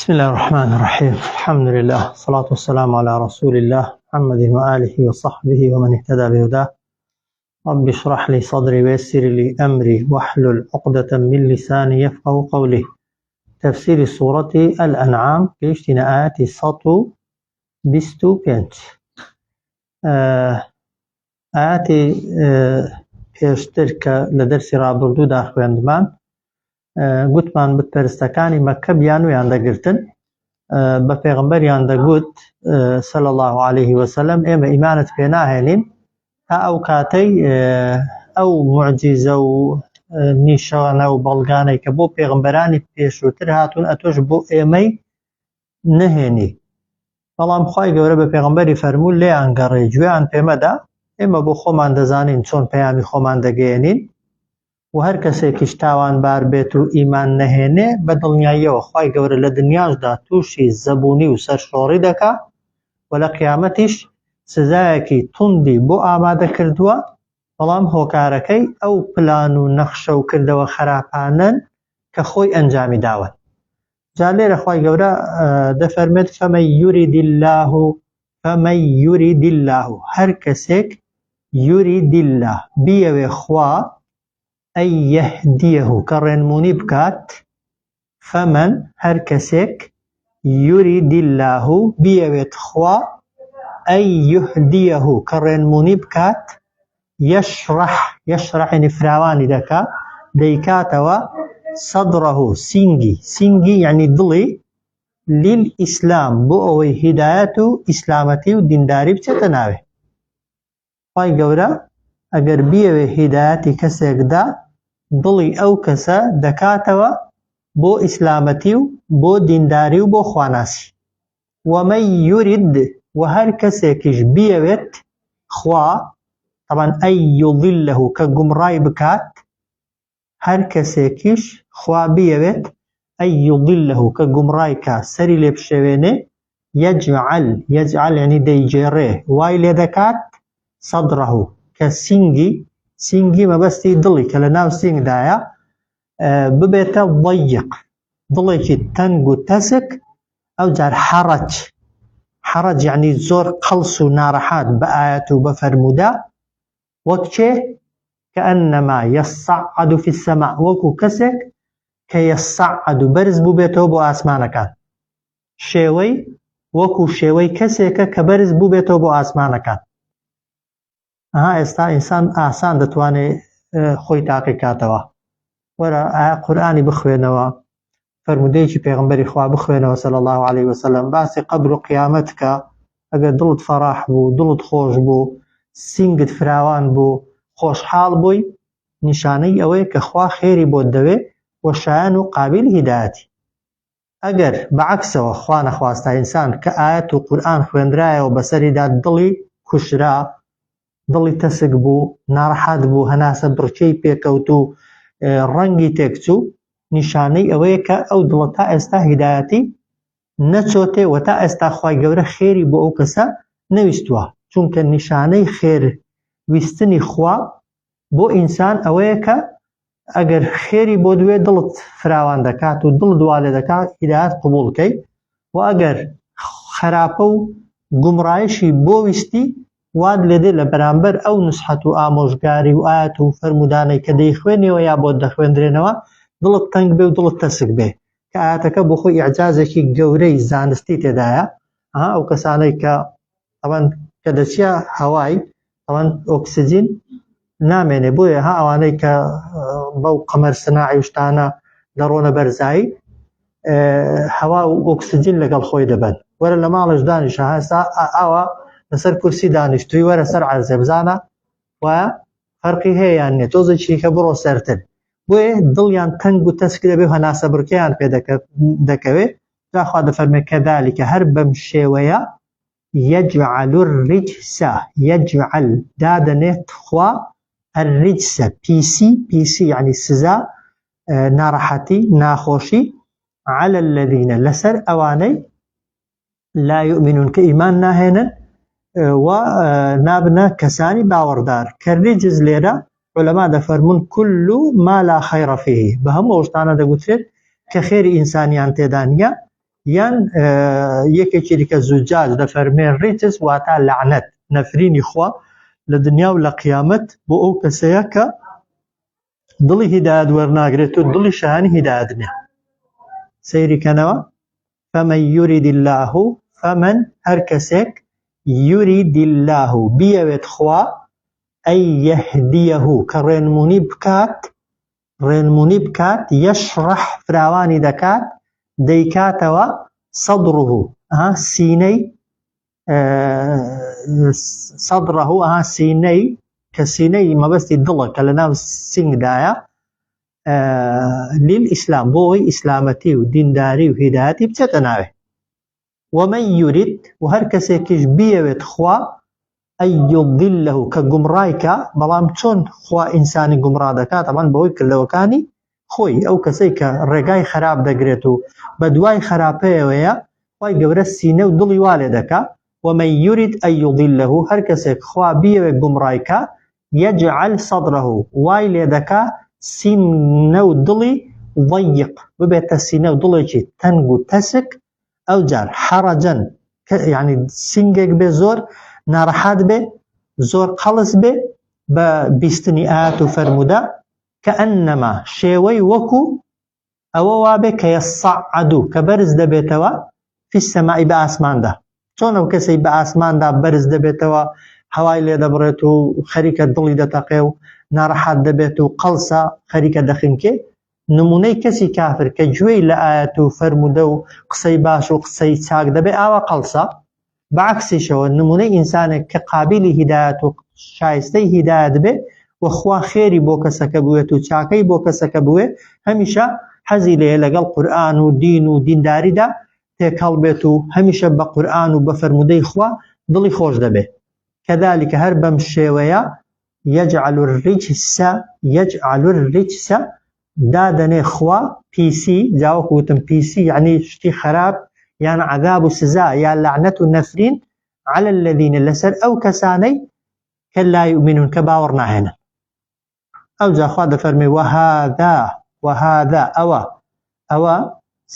بسم الله الرحمن الرحيم الحمد لله الصلاة والسلام على رسول الله محمد وآله وصحبه ومن اهتدى بهداه رب اشرح لي صدري ويسر لي أمري واحلل عقدة من لساني يفقه قولي تفسير سورة الأنعام گەیشتینە ئاەتی 125 ئاەتی پێشتر کە لە دەرسی ڕابردوودا خوێندمان گوتمان بتپەرستەکانی مەککە بیانویان دەگرتن بە پێغمبەریان دەگوت سەل الله عليه وسلم ئێمە ئیمانت پێ ناهێنین تا ئەو کاتەی ئەو معجیزە و نیشانە و بەڵگانەی کە بۆ پێغمبەرانی پێشووتر هاتوون ئەتۆش بۆ ئێمەی نەهێنی بەڵام خوای گەورە بە پێغەمبەری فەرموو لێیان گەڕێ گوێیان پێمەدە ئێمە بۆ خۆمان دەزانین چۆن پەیامی خۆمان دەگەیەنین و هەر کەسێکیش تاوانبار بێت و ئیمان نەهێنێ بە دڵنیاییەوە خوای گەورە لە دنیاشدا تووشی زەبوونی و سەرشۆڕی دەکا و لە قیامەتیش سزایەکی توندی بۆ ئامادە کردووە بەڵام هۆکارەکەی ئەو پلان و نەخشە و کردەوە خەراپانەن کە خۆی ئەنجامی داون. جا لێرە خوای گەورە دەفەرمێت فمن يرد الله فمن يرد الله هەر کەسێک يرد الله بیەوێ خوا ئەی يهديه کە ڕێنمونی بکات فمن هەر کەسێک يرد الله بیەوێت خوا ئەی يهديه کە ڕێنمونی بکات یشرح یشرح یعنی فراوانی دەکا دەیکاتەوە صدره سینگی سینگی یعنی دڵی للئیسلام بۆ ئەوەی هیدایەت و ئیسلامەتی و دینداری بچێتە ناوێ خوای گەورە ئەگەر بیەوێ هیدایەتی کەسێک دا دڵی ئەو کەسە دەکاتەوە بۆ ئیسلامەتی و بۆ دینداری و بۆ خواناسی ومن یرد وە هەر کەسێکیش بیەوێت خوا طبعا ئەی یضله کە گومڕای بکات هەر کەسێکیش خوا بیەوێت ئەی یضله کە گومڕای کا سەری لێ بشێوێنێ یجعل یجعل یعنی دەیگێڕێ وای لێ دەکات صدره کە سینگی سینگی مەبەستی دڵی کە لە ناو سینگدایە ببێتە ضیق دڵێکی تەنگ و تەسک ئەو جار حەڕەج حەڕەج یعنی زۆر قەڵس و ناڕەحات بە ئاەت و بە فەرموودە وەک کێ کەئەنەما یەسعد فی السەما وەکو کەسێک کە یەسعد بەرز بووبێتەوە بۆ ئاسمانەکان شێوەی وەکو شێوەی کەسێکە کە بەرز بووبێتەوە بۆ ئاسمانەکان ئەها ئێستا ئینسان ئاسان دەتوانێت خۆی تاقی کاتەوە وەرە ئایا قورآانی بخوێنەوە فەرمودەیەکی پێغمبەری خوا بخوێنەوە صلی الله علیه وسلم باسی قەبر و قیامەت کە ئەگەر دڵت فەراح بوو دڵت خۆش بوو سینگت فراوان بوو خۆشحاڵ بووی نیشانەی ئەوەیە کە خوا خێری بۆت دەوێ و شایان و قابیل هیدایەتی ئەگەر بە عەکسەوە خوا نەخواستە ئینسان کە ئایەت و قورئان خوێندرایەوە بەسەریدا دڵی کوژرا، دڵی تەسک بوو، ناڕەحەت بوو، هەناسە بڕکێی پێکەوت و ڕەنگی تێکچوو، نیشانەی ئەوەیە کە ئەو دڵە تا ئێستا هیدایەتی نەچۆتێ و تا ئێستا خوای گەورە خێری بۆ ئەو کەسە نەویستووە، چونکە نیشانەی خێر ویستنی خوا بۆ ئینسان ئەوەیە کە ئەگەر خێری بۆ دوێ دڵت فراوان دەکات و دڵ دوا لێ دەکات هیدایەت قبوڵ کەی و ئەگەر خراپە و گومڕایشی بۆ ویستی وات لێ دێ لە بەرامبەر ئەو نسحەت و ئامۆژگاری و ئاەت و فەرمودانەی کە دەیخوێنیەوە یا بۆت دەخوێندرێنەوە دڵت تەنگ بێ و دڵت تەسک بێ کە ئاەتەکە بۆ خۆی ئیعجازێکی گەورەی زانستی تێدایە ئەو کەسانەی کە ئەوان کە دەچیە هەوای ئەوان ئۆکسجین نامێنێ بۆیە ها ئەوانەی کە بەو قەمەر سناعی و شتانە دەڕۆنە بەرزایی هەوا و ئۆکسجین لەگەڵ خۆی دەبەن وەرە لە ماڵش دانیشە هەستا ئاوا لەسەر کورسی دانیشتوی وەرە سەر عەرزێ بزانە وایە فەرقی هەیە یان نیە تۆزێکی کە بڕۆ سەرتر بۆیە دڵیان تەنگ و تەسک دەبێ و هەناسە بڕکیان پێ دەکەوێت جا خوا دەفەرمێ کەذالکە هەر بەم شێوەیە یجعل الرجس یجعل دادەنێت خوا الرجس پیسی پیسی یعنی سزا ناڕەحەتی ناخۆشی على الذين لەسەر ئەوانەی لا يؤمنون کە ئیمان ناهێنن و نابنە کەسانی باوەڕدار کە رجز لێرە علەما دەفەرمونون كل ما لا خير فيه بە هەموو ئەو شتانە دەگوترێت کە خێری ئینسانیان تێدا نییە. یان یەکێکی دیکە زوجاج دەفەرمێ ڕیجس واتا لەعنەت، نەفرینی خوا لە دنیا و لە قیامەت بۆ ئەو کەسەیە کە دڵی هیدایەت وەرناگرێت و دڵی شایانی هیدایەت نییە. سەیری کەنەوە فمن یرید اللە فمن هەر کەسێک یرید اللە بیەوێت خوا ئەی یهدیه کە ڕێنمونی بکات ڕێنمونی بکات یشرح فراوانی دەکات دەیکاتەوە صدره ها سینەی صدره ها سینەی کە سینەی مەبەستی دڵە کە لە ناو سینگدایە للئیسلام بۆ ئەوەی ئیسلامەتی و دینداری و هیدایەتی بچێتە ناوێ ومن یرید و هەر کەسێکیش بیەوێت خوا ئەن یضله کە گومڕای کا بەڵام چۆن خوا ئینسانی گومڕا دەکات ئەمان بەهۆی کردەوەکانی خۆی ئەو کەسەی کە ڕێگای خراپ دەگرێت و بە دوای خراپەیەوەیە خوای گەورە سینە و دڵی وا لێ دەکا ومن یرید ان یضله هەر کەسێک خوا بیەوێت گومڕای کا یجعل صدره وای لێ دەکا سینە و دڵی ضیق ببێتە سینە و دڵێکی تەنگ و تەسک ئەوجار حەڕەجەن یعنی سینگێک بێ زۆر ناڕەحات بێ زۆر قەڵس بێ بە بیستنی ئاەت و فەرموودە کە ئەنەما شێوەی وەکو ئەوە وابێ کە یەسەعەدو کە بەرز دەبێتەوە فی السەمائی بە ئاسماندا چۆن ئەو کەسەی بە ئاسماندا بەرز دەبێتەوە هەوای لێ دەبڕێت و خەریکە دڵی دەتەقێ و ناڕەحات دەبێت و قەڵسە خەریکە دەخنکێ نمونەی کەسی کافر کە گوێی لە ئایەت و فەرموودە و قسەی باش و قسەی چاک دەبێ ئاوا قەڵسە بە عەکسیشەوە نمونەی ئینسانێک کە قابیلی هیدایەت و شایستەی هیدایەت بێ و خوا خێری بۆ کەسەکە بوێت و چاکەی بۆ کەسەکە بوێ هەمیشە حەزی لێیە لەگەڵ قورئان و دین و دینداریدا تێکەڵ بێت و هەمیشە بە قورئان و بە فەرموودەی خوا دڵی خۆش دەبێ کذلک هەر بەم شێوەیە یجعل الرجس یجعل الرجس دادەنێ خوا پیسی جا وەکو وتم پیسی یعنی شتی خراپ یان عذاب و سزا یا لەعنەت و نەفرین على الذين لەسەر ئەو کەسانەی کە لا یؤمنون کە باوەڕ ناهێنن ئەوجا خوا دەفەرمێ وهذا وهذا ئەوە ئەوە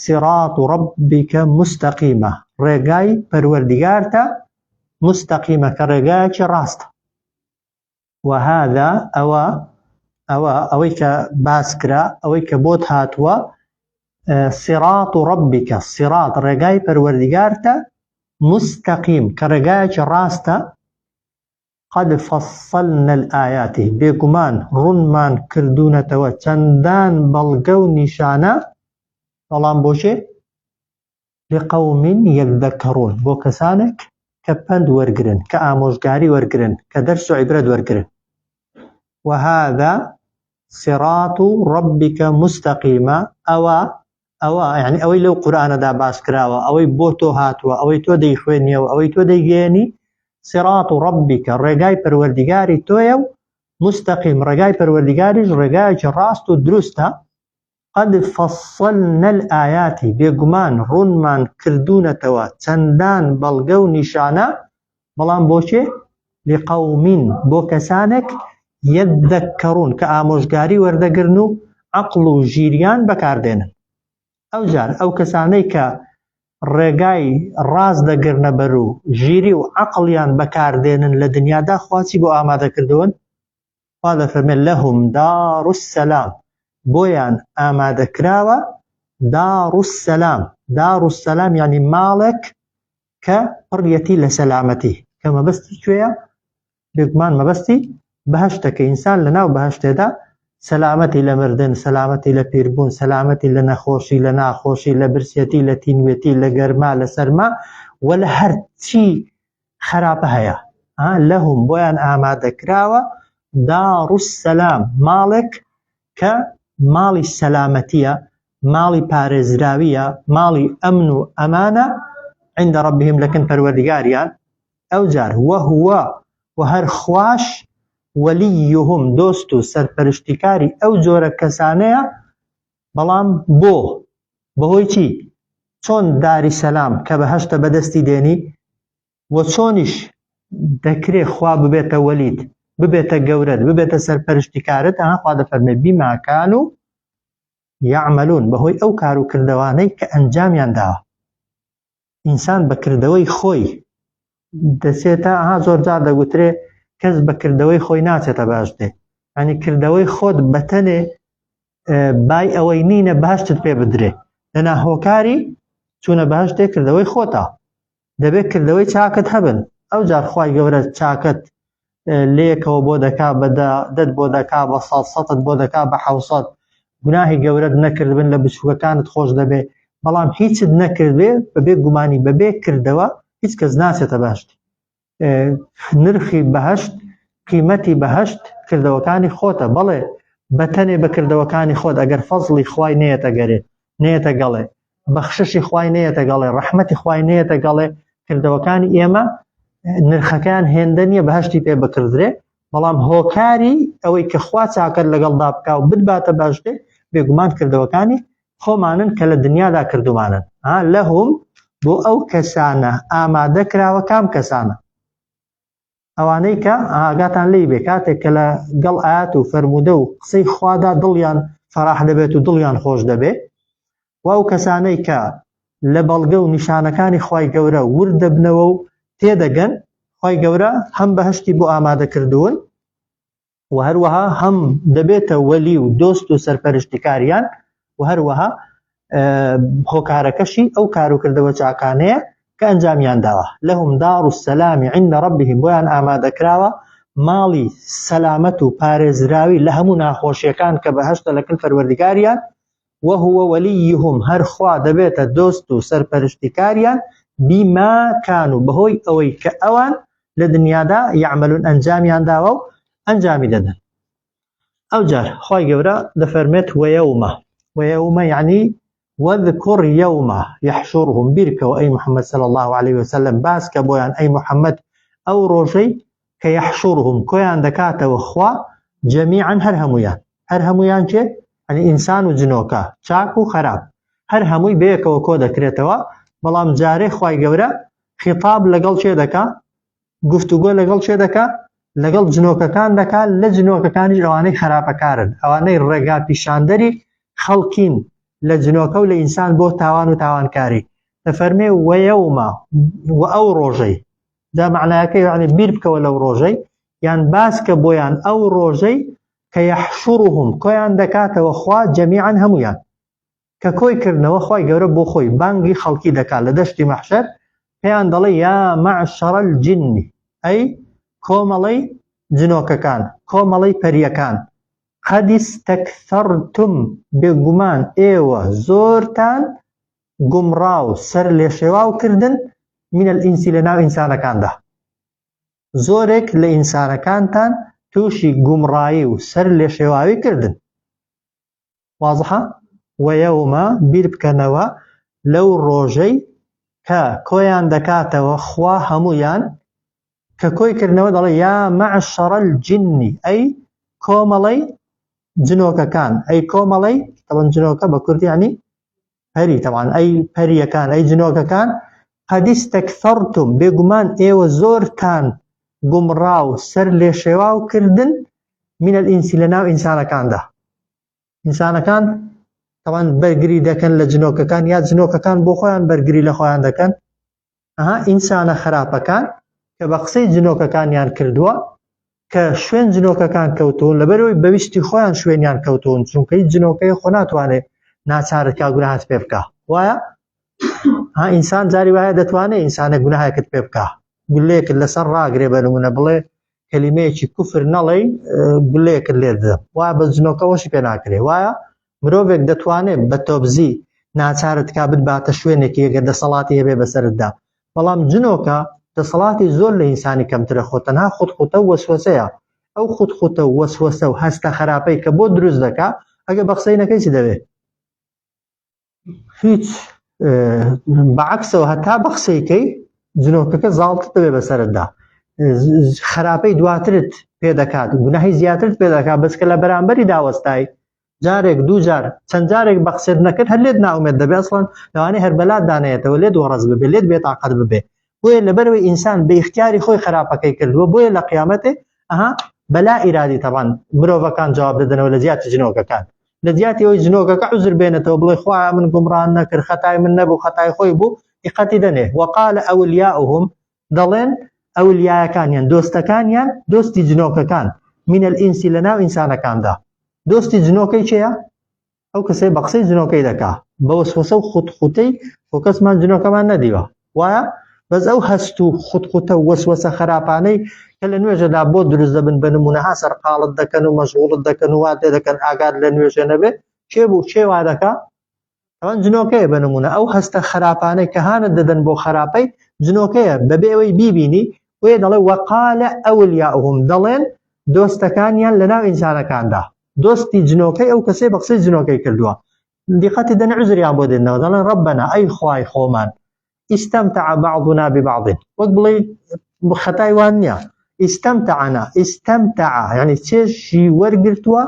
صراط ربك مستقیمە ڕێگای پەروەردگارتە مستقیمە کە ڕێگایەکی ڕاستە وهذا ئەوە ئەوە ئەوەی کە باس کرا ئەوەی کە بۆت هاتووە صراط ربك صراط ڕێگای پەروەردگارتە مستقیم کە ڕێگایەکی ڕاستە قد فصلنا الآیات بێگومان ڕوونمان کردوونەتەوە چەندان بەڵگە و نیشانە بەڵام بۆچێ لقوم یذکرون بۆ کەسانێک کە پەند وەرگرن کە ئامۆژگاری وەرگرن کە دەرس و عیبرەت وەرگرن وهذا صراط ربک مستقیما ئەوە ئەوە یعنی ئەوەی لەو قورئانەدا باس کراوە ئەوەی بۆ تۆ هاتووە ئەوەی تۆ دەیخوێنیەوە ئەوەی تۆ دەیگەیەنی صراط ربک ڕێگای پەروەردیگاری تۆیە و مستقیم ڕێگای پەروەردیگاریش ڕێگایەکی ڕاست و دروستە قد فصلنا الآیات بێگومان ڕوونمان کردوونەتەوە چەندان بەڵگە و نیشانە بەڵام بۆ کێ؟ لقوم بۆ کەسانێک یذکرون کە ئامۆژگاری وەردەگرن و عەقڵ و ژیریان بەکاردێنن ئەوجار ئەو کەسانەی کە ڕێگای ڕاست دەگرنە بەر و ژیری و عەقڵیان بەکاردێنن لە دنیادا خوا چی بۆ ئامادە کردوون؟ خوا دەفەرمێت لهم دار السلام بۆیان ئامادەکراوە دار السلام دار السلام یعنی ماڵێک کە پڕیەتی لە سەلامەتی کە مەبەستی کوێیە بێگومان مەبەستی بەهشتە کە ئینسان لە ناو بەهشتێدا سەلامەتی لە مردن سەلامەتی لە پیربوون سەلامەتی لە نەخۆشی لە ناخۆشی لە برسیەتی لە تینوێتی لە گەرما لە سەرما و لە هەرچی خراپە هەیە لەهم بۆیان ئامادەکراوە دار السلام ماڵێک کە ماڵی سەلامەتیە ماڵی پارێزراویە ماڵی ئەمن و ئەمانە عند ربهم لەکن پەروەردگاریان ئەوجار وهو و هەر خواش وەلیهم دۆست و سەرپەرشتیکاری ئەو جۆرە کەسانەیە بەڵام بۆ بەهۆی چی چۆن داری سەلام کە بەهەشتە بەدەستی دێنی وە چۆنیش دەکرێ خوا ببێتە وەلیت ببێتە گەورەت ببێتە سەرپەرشتیکارت ئەها خوا دەفەرمێ بیما کانو یعملون بەهۆی ئەو کار و کردەوانەی کە ئەنجامیان داوە. ئینسان بە کردەوەی خۆی دەچێتە ها زۆر جار دەگوترێ کەس بە کردەوەی خۆی ناچێتە بەهەشتێ ینی کردەوەی خۆت بەتەنێ بای ئەوەی نینە بەهشتت پێ بدرێ لەنا هۆکاری چوونە بەهشتێ کردەوەی خۆتە دەبێت کردەوەی چاکت هەبن ئەو جار خوای گەورە چاکەت لەیەکەوە بۆ دەکا بە دە دەت بۆ دەکا بە سەد سەتت بۆ دەکا بە حەوسەد گوناهی گەورەت نەکردبن لە بچووکەکانت خۆش دەبێ بەڵام هیچت نەکردبێ بەبێ گومانی بەبێ کردەوە هیچ کەس ناچێتە بەهشت نرخی بەهشت قیمەتی بەهشت کردەوەکانی خۆتە بەڵێ بەتەنێ بە کردەوەکانی خۆت ئەگەر فەزڵی خوای نەیەتە گەرێ نەیەتە گەڵێ بەخششی خوای نەیەتە گەڵێ ڕەحمەتی خوای نەیەتە گەڵێ کردەوەکانی ئێمە نرخەکان هێندە نییە بەهشتی پێ بکردرێ بەڵام هۆکاری ئەوەی کە خوا چاکەت لەگەڵدا بکا و بتباتە بەهشتێ بێگومان کردەوەکانی خۆمانن کە لە دنیادا کردومانن ها لەهم بۆ ئەو کەسانە ئامادە کراوە کام کەسانە ئەوانەی کە ئاگاتان لێی بێ کاتێک کە لە گەڵ ئاات و فەرموودە و قسەی خوادا دڵیان فەراح دەبێت و دڵیان خۆش دەبێ و ئەو کەسانەی کە لە بەڵگە و نیشانەکانی خوای گەورە ورد دەبنەوە و تێدەگەن خوای گەورە هەم بەهشتی بۆ ئامادە کردوون و هەروەها هەم دەبێتە وەلی و دۆست و سەرپەرشتیکاریان و هەروەها هۆکارەکەشی ئەو کاروکردەوە چاکانەیە کە ئەنجامیان داوە لهم دار السلام عند ربهم بۆیان ئامادەکراوە ماڵی سەلامەت و پارێزراوی لە هەموو ناخۆشیەکان کە بەهشتە لەکن پەروەردگاریان وهو ولیهم هەر خوا دەبێتە دۆست و سەرپەرشتیکاریان بما كانوا بەهۆی ئەوەی کە ئەوان لە دنیادا یعملون ئەنجامیان داوە و ئەنجامی دەدەن ئەوجار خوای گەورە دەفەرمێت ويوم ويوم یعنی وذكر يوم يحشرهم بیرکەوە ئەی محمد صلى الله عليه وسلم باس کە بۆیان ئەی محمد ئەو ڕۆژەی کە يحشرهم کۆیان دەکاتەوە خوا جميعا هەر هەمویان هەر هەمویان کێ ئەنی ئینسان و جنۆکە چاک و خراپ هەر هەمووی بەیەکەوە کۆ دەکرێتەوە بەڵام جارێ خوای گەورە خیتاب لەگەڵ کێ دەکا گفتوگۆ لەگەڵ کێ دەکا لەگەڵ جنۆکەکان دەکا لە جنۆکەکانیش ئەوانەی خراپەکارن ئەوانەی ڕێگا پیشاندەری خەڵکین لە جنۆکە و لە ئینسان بۆ تاوان و تاوانکاری دەفەرمێ وەیەومە و ئەو ڕۆژەی جا معناکەی یعنی بیر بکەوە لەو ڕۆژەی یان باس کە بۆیان ئەو ڕۆژەی کە یحشرهم کۆیان دەکاتەوە خوا جەمیعا هەمویان کە کۆی کردنەوە خوای گەورە بۆ خۆی بانگی خەڵکی دەکات لە دەشتی مەحشەر پێیان دەڵێ یا معشر الجن ئەی کۆمەڵەی جنۆکەکان کۆمەڵەی پەریەکان قد استكثرتم بێگومان ئێوە زۆرتان گومڕا و سەر لێشێواو کردن من الإنس لە ناو ئینسانەکاندا زۆرێک لە ئینسانەکانتان تووشی گومڕایی و سەر لێشێواوی کردن وازحە؟ ويوم بیر بکەنەوە لەو ڕۆژەی کە کۆیان دەکاتەوە خوا هەموویان کە کۆی کردنەوە دەڵێ یا معشر الجن ئەی کۆمەڵەی جنۆکەکان ئەی کۆمەڵەی تەوان جنۆکە بە کوردی ینی پەری تەوان ئەی پەریەکان ئەی جنۆکەکان قد استكثرتم بێگومان ئێوە زۆرتان گومڕا و سەر لێشێواو کردن من الإنس لە ناو ئینسانەکاندا ئینسانەکان تەوان بەرگری دەکەن لە جنۆکەکان یا جنۆکەکان بۆ خۆیان بەرگری لە خۆیان دەکەن ئەها ئینسانە خراپەکان کە بە قسەی جنۆکەکانیان کردووە کە شوێن جنۆکەکان کەوتون لەبەرەوەی بەویستی خۆیان شوێنیان کەوتون چونکە هیچ جنۆکەی خۆ ناتوانێت ناچارت کا گوناهت پێ بکە وایە ها ئینسان جاری وایە دەتوانێت ئینسانە گوناهێکت پێ بکە گولەیەکت لەسەر ڕاگرێ بە نمونە بڵێ کەلیمەیەکی کوفر نەڵێی گولەیەکت لێ دەدەم وایە بە جنۆکەوەشی پێ ناکرێ وایە مرۆڤێک دەتوانێت بە تۆبزی ناچارت کا بتباتە شوێنێکی ئەگەر دەسەڵاتی هەبێ بەسەرتدا بەڵام جنۆکە دەسەڵاتی زۆر لە ئینسانی کەمترە خۆ تەنها خودخوتە و وەسوەسەیە ئەو خودخوتە و وەسوەسە و هەستە خراپەی کە بۆ دروست دەکا ئەگە بە قسەی نەکەی چ دەبێ هیچ بەعکسەوە هەتا بە قسەیکەی جنۆکەکە زاڵتر دەبێ بەسەرتدا خراپەی دواترت پێ دەکات گوناهی زیاترت پێ دەکات بەس کە لە بەرامبەری داوەستای جارێک دوو جار چەند جارێک بە قسەت نەکرد هەر لێت ناومێت دەبێ ئەسڵەن لەوانەیە هەر بەلات دانەیەتەوە لێت وەڕەز ببێ لێت بێتاقەت ببێ بۆیە لەبەرەوەی ئینسان بە ئیختیاری خۆی خراپەکەی کردووە بۆیە لە قیامەتێ ئەها بەلا ئیرادی تەبان مرۆڤەکان جواب دەدەنەوە لە جیاتی جنۆکەکان لە جیاتی ئەوەی جنۆکەکە عوزر بێنێتەوە بڵێ خوایە من گومڕان نەکرد خەتای من نەبوو خەتای خۆی بوو. دیقەتی دەنێ وقال ئەولیاؤهم دەڵێن ئەولیایەکانیان دۆستەکانیان دۆستی جنۆکەکان من الئینسی لەناو ئینسانەکاندا دۆستی جنۆکەی کێیە؟ ئەو کەسەی بە قسەی جنۆکەی دەکا بە وەسوەسە و خوتخوتەی خۆ کەسمان جنۆکەمان نەدیوە وایە بەس ئەو هەست و خوتخوتە و وەسوەسە خراپانەی کە لە نوێژەدا بۆ دروست دەبن بە نمونەها سەرقاڵت دەکەن و مەشغوڵت دەکەن و وات لێ دەکەن ئاگات لە نوێژە نەبێ کێ بوو کێ وا دەکا ئەوان جنۆکەیە بە نمونە ئەو هەستە خراپانەی کە هانت دەدەن بۆ خراپەی جنۆکەیە بەبێ ئەوەی بیبینی بۆیە دەڵێ وەقالە ئەولیاهم دەڵێن دۆستەکانیان لەناو ئینسانەکاندا دۆستی جنۆکەی ئەو کەسەی بە قسەی جنۆکەی کردووە دیقەتی دەن عوزریان بۆ دێنەوە دەڵێن ڕەبەنا ئەی خوای خۆمان استمتع بعضنا ببعض وەک بڵێ خەتای وان نییە استمتعنا استمتع یعنی چێژی وەرگرتووە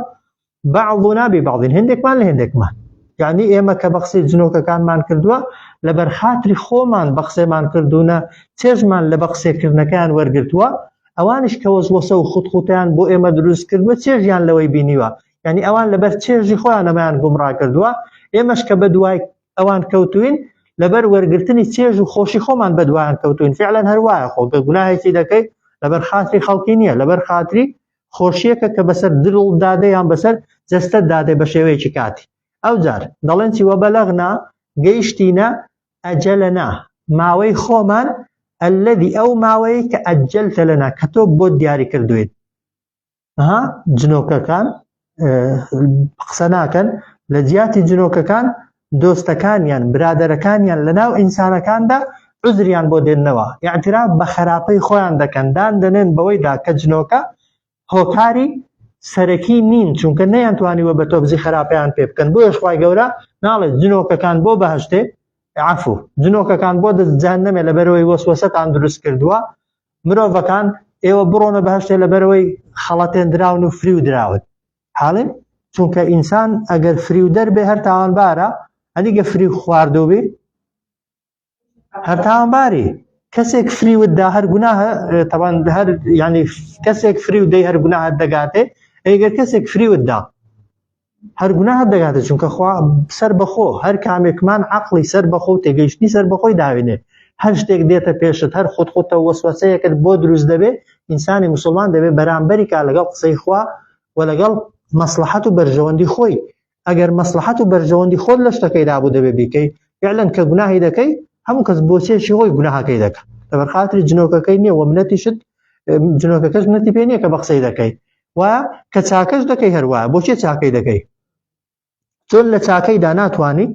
بعضنا ببعض هندێکمان لە هندێکمان یعنی ئێمە کە بە قسەی جنۆکەکانمان کردووە لەبەر خاتری خۆمان بە قسەمان کردوونە چێژمان لە بە قسەکردنەکەیان وەرگرتووە ئەوانیش کە وەسوەسە و خوتخوتەیان بۆ ئێمە دروست کردووە چێژیان لەوەی بینیوە یعنی ئەوان لەبەر چێژی خۆیان ئەمەیان گومڕا کردووە ئێمەش کە بەدوای ئەوان کەوتوین لەبەر وەرگرتنی چێژ و خۆشی خۆمان بەدوایان کەوتوین فعلا هەر وایە خۆ کە گوناهێکی دەکەی لەبەر خاتری خەڵکی نییە لەبەر خاتری خۆشیەکە کە بەسەر دڵ دادێ یان بەسەر جەستە دادێ بە شێوەیەکی کاتی ئەوجار دەڵێن چی وەبەلەغنا گەیشتینە ئەجەلەنا ماوەی خۆمان الذی ئەو ماوەیەی کە ئەجەلتە لەنا کە تۆ بۆت دیاری کردوین ها جنۆکەکان قسە ناکەن لە جیاتی جنۆکەکان دۆستەکانیان برادەرەکانیان لە ناو ئینسانەکاندا عوزریان بۆ دێننەوە اعتراف بە خراپەی خۆیان دەکەن دان دەنێن بەوەیدا کە جنۆکە هۆکاری سەرەکی نین چونکە نەیانتوانیوە بە تۆبزی خراپیان پێ بکەن بۆیەش خوای گەورە ناڵێت جنۆکەکان بۆ بەهشتێ عفو جنۆکەکان بۆ دەست جەهەنەمێ لەبەرەوەی وەسوەسەتان دروست کردووە مرۆڤەکان ئێوە بڕۆنە بەهشتێ لەبەرەوەی خەڵەتێندراون و فریو دراون حاڵین چونکە ئینسان ئەگەر فریودەر بێ هەر تاوانبارە ئەدیگە فریو خواردوو بی هەر تاوانباری کەسێک فریوت دا هەر گوناهە تەبان هەر ینی کەسێک فریو دەی هەر گوناهت دەگاتێ ئەگەر کەسێک فریوت دا هەر گوناهت دەگاتێ چونکە خوا سەر بەخۆ هەر کامێکمان عقلی سەر بەخۆ و تێگەیشتنی سەر بەخۆی داوینێ هەر شتێک دێتە پێشت هەر خود خودتە وەسوەسەیەکت بۆ دروست دەبێ ئینسانی مسلمان دەبێ بەرامبەری کا لەگەڵ قسەی خوا و لەگەڵ مەسلحەت و بەرژەوەندی خۆی ئەگەر مەسڵەحەت و بەرژەوەندی خۆت لە شتەکەیدا بوو دەبێ بیکەی فعلا کە گوناهی دەکەی هەموو کەس بۆ چێشی خۆی گوناهەکەی دەکە لەبەر خاتری جنۆکەکەی نییە و منەتیشت جنۆکەکەش منەتی پێ نییە کە بە قسەی دەکەی و کە چاکەش دەکەی هەروە بۆچێ چاکەی دەکەی چۆن لە چاکەیدا ناتوانانی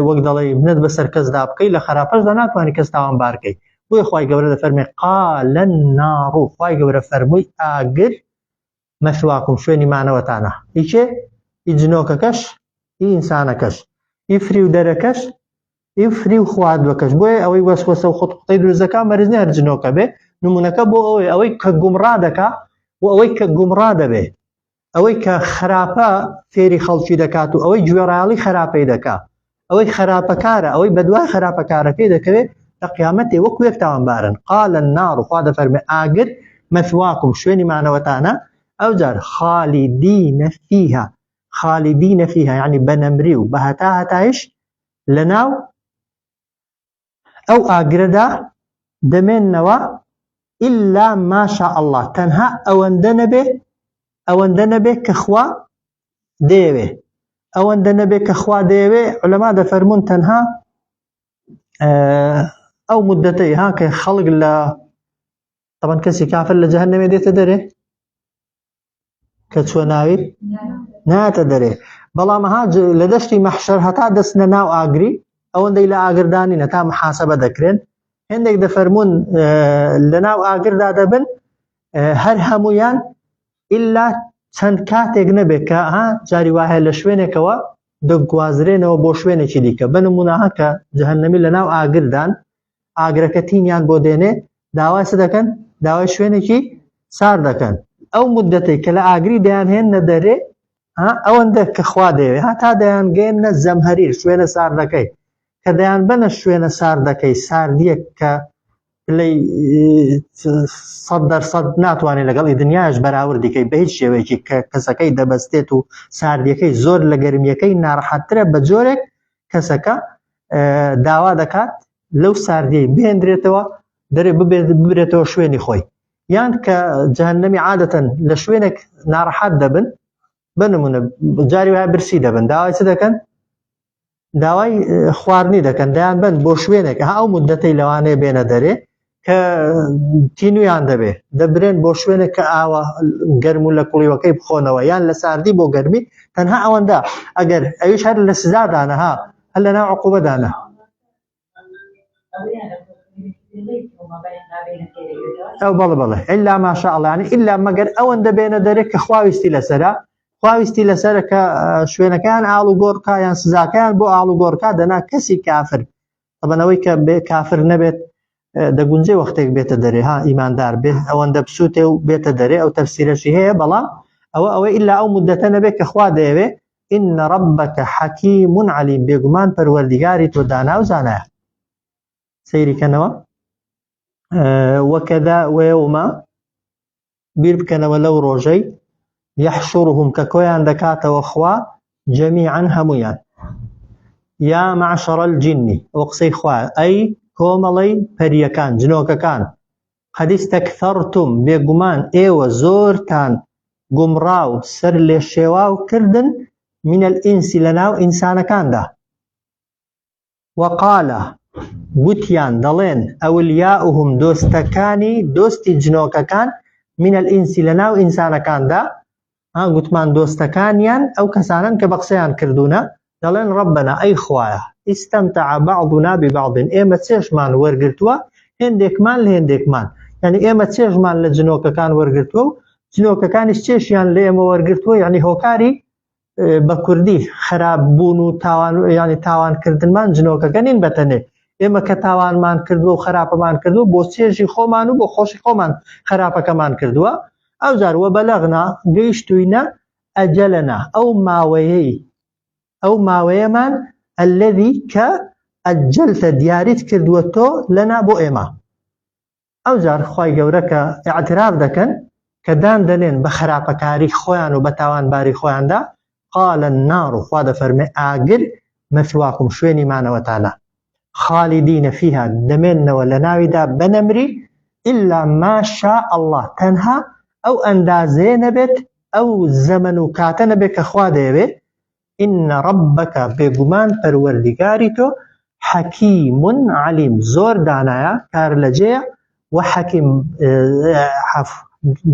وەک دەڵێ منەت بەسەر کەسدا بکەی لە خراپەشدا ناتوانانی کەس تاوانبارکەی بۆیە خوای گەورە دەفەرمێ قال النار خوای گەورە فەرمووی ئاگر مەثواکم شوێنی مانەوەتانە ئی کێ؟ ئی جنۆکەکەش ئی ئینسانەکەش ئی فریودەرەکەش ئی فریو خواردوەکەش بۆیە ئەوەی وەسوەسە و خودقوتەی دروست دەکا مەرج نییە هەر جنۆکە بێ نمونەکە بۆ ئەوەی ئەوەی کە گومڕا دەکا و ئەوەی کە گومڕا دەبێ ئەوەی کە خراپە فێری خەڵکی دەکات و ئەوەی گوێڕایەڵی خراپەی دەکا ئەوەی خراپەکارە ئەوەی بەدوای خراپەکارەکەی دەکەوێت لە قیامەتێ وەکو یەک تاوانبارن قال النار خوا دەفەرمێ ئاگر مثواکم شوێنی مانەوەتانە ئەوجار خالدین فیها خالدین فیها یعنی بە نەمری و بە هەتا هەتایش لەناو ئەو ئاگرەدا دەمێننەوە ئللا ماشاء الله تەنها ئەوەندە نەبێ ئەوەندە نەبێ کە خوا دەیەوێ ئەوەندە نەبێ کە خوا دەیەوێ علەما دەفەرمونون تەنها ئەو مدەتەی ها کە خەڵک لە تەبەن کەسی کافر لە جەهەنەمێ دێتە دەرێ کە چوە ناوی ناتە دەرێ بەڵام ها لە دەشتی مەحشەر هەتا دەستنە ناو ئاگری ئەوەندەی لە ئاگردانی نەتا محاسبە دەکرێن هێندێک دەفەرمونون لە ناو ئاگردا دەبن هەر هەمویان ئللا چەند کاتێک نەبێت کە ها جاری وایە لە شوێنێکەوە دەگوازرێنەوە بۆ شوێنێکی دیکە بە نمونە کە جەهەنەمی لە ناو ئاگردان ئاگرەکە تینیان بۆ دێنێ داوای چ دەکەن داوای شوێنێکی سار دەکەن ئەو مدەتێک کە لە ئاگری دەیانهێننە دەرێ ئەوەندە کە خوا دەیەوێ هەتا دەیانگەیەننە زەمهەریر شوێنە ساردەکەی کە دەیانبەنە شوێنە ساردەکەی ساردیەک کە پلەی 100% ناتوانێت لەگەڵی دنیاش بەراوردیکەی بە هیچ شێوەیەکی کە کەسەکەی دەبەستێت و ساردیەکەی زۆر لە گەرمیەکەی ناڕەحەتترە بە جۆرێک کەسەکە داوا دەکات لەو ساردیەی بهێندرێتەوە دەرێ ببرێتەوە شوێنی خۆی یان کە جەهەنەمی عادەتەن لە شوێنێک ناڕەحەت دەبن بە نمونە جاری وایە برسی دەبن داوای چ دەکەن داوای خواردنی دەکەن دەیان بن بۆ شوێنێک ها ئەو مدەتەی لەوانەیە بێنە دەرێ کە تینویان دەبێ دەبرێن بۆ شوێنێک کە ئاوە گەرم و لە کوڵیوەکەی بخۆنەوە یان لە ساردی بۆ گەرمی تەنها ئەوەندە ئەگەر ئەویش هەر لە سزادانە ها هەر لە ناو عقوبەدانە. ئەو بەڵێ بەڵێ ئیلا ماشاء الله یعنی ئیلا مەگەر ئەوەندە بێنە دەرێ کە خواویستی لەسەرە خواویستی لەسەرە کە شوێنەکەیان ئاڵ و گۆڕکا یان سزاکەیان بۆ ئاڵ و گۆڕکا دەنا کەسی کافر ئەبەنەوەی کە بێ کافر نەبێت دەگونجێ وەختێک بێتە دەرێ ها ئیماندار بێ ئەوەندە بسووتێ و بێتە دەرێ ئەو تەفسیرەشی هەیە بەڵام ئەوە ئەوەی ئیلا ئەو مدەتە نەبێت کە خوا دەیەوێ ان ربک حکیم علیم بێگومان پەروەردیگاری تۆ دانا و زانایە. سەیری کەنەوە وەکەدا وەیەومە بیر بکەنەوە لەو ڕۆژەی یحشرهم کە کۆیان دەکاتەوە خوا جەمیعا هەمویان یا معشر الجن ئەو قسەی خوا ئەی کۆمەڵەی پەریەکان جنۆکەکان قد استکثرتم بێگومان ئێوە زۆرتان گومڕا و سەر لێشێواو کردن من الانس لەناو ئینسانەکاندا. وقال گوتیان دەڵێن اولیاؤهم دۆستەکانی دۆستی جنۆکەکان من الانس لەناو ئینسانەکاندا ها گوتمان دۆستەکانیان ئەو کەسانەن کە بە قسەیان کردوونە دەڵێن ڕەبەنا ئەی خوایە استمتع بعضنا ببعض ئێمە چێژمان وەرگرتووە هێندێکمان لە هێندێکمان یعنی ئێمە چێژمان لە جنۆکەکان وەرگرتووە و جنۆکەکانیش چێژیان لە ئێمە وەرگرتووە یعنی هۆکاری بە کوردی خراپ بوون و تاوان یعنی تاوانکردنمان جنۆکەکە نین بەتەنێ ئێمە کە تاوانمان کردووە و خراپەمان کردووە بۆ چێژی خۆمان و بۆ خۆشی خۆمان خراپەکەمان کردووە ئەوجار وبلغنا گەیشتوینە اجلنا ئەو ماوەیەی ئەو ماوەیەمان الذی کە اجلت دیاریت کردووە تۆ لەنا بۆ ئێمە ئەوجار خوای گەورە کە اعتراف دەکەن کە دان دەنێن بە خراپەکاری خۆیان و بە تاوانباری خۆیاندا قال النار خوا دەفەرمێ ئاگر مثواکم شوێنی مانەوەتانە خالدین فیها دەمێننەوە لە ناویدا بە نەمری ئیلا ما شاء اللە تەنها ئەو ئەندازەیە نەبێت ئەو زەمەن و کاتە نەبێت کە خوا دەیەوێت ان ربک بێگومان پەروەردیگاری تۆ حەکیم علیم زۆر دانایە کار لەجێیە و حەکیم